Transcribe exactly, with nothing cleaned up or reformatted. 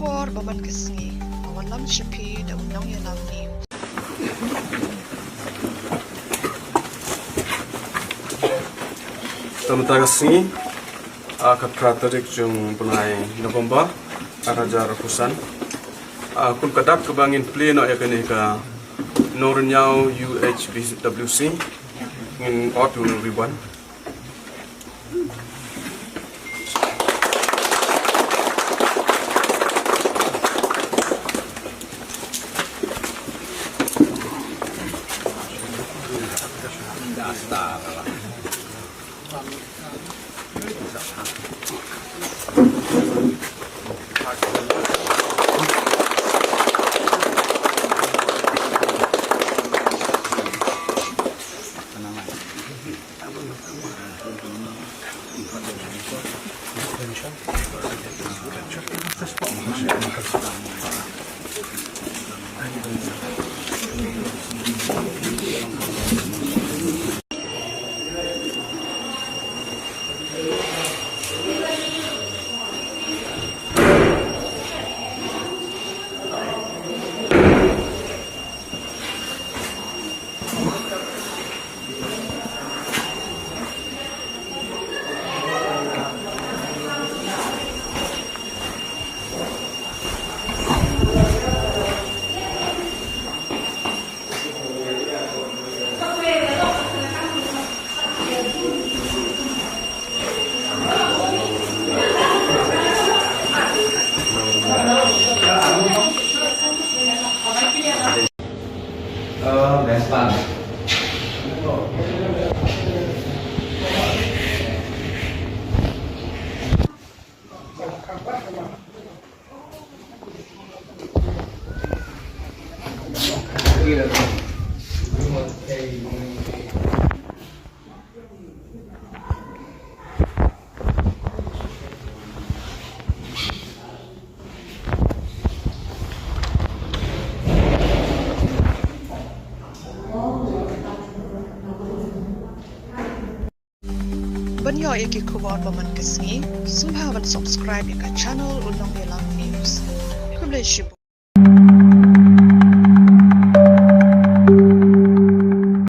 Por ba man ka sngi, ka wallam sha phi da u nongïalam ni. Tang mynta ka sngi, ah, ka phra tarik jong bnai November, ar hajar arphew san. Ah, kum ka dak kaba ngin plie noh ïa kane ka Nongriñaw U H B W C, ngin ot u ribbon. Ban ïoh ïa ki khubor ba man ka sngi, sngewbha ban subscribe ïa ka channel U Nongïalam News. Khublei shibun.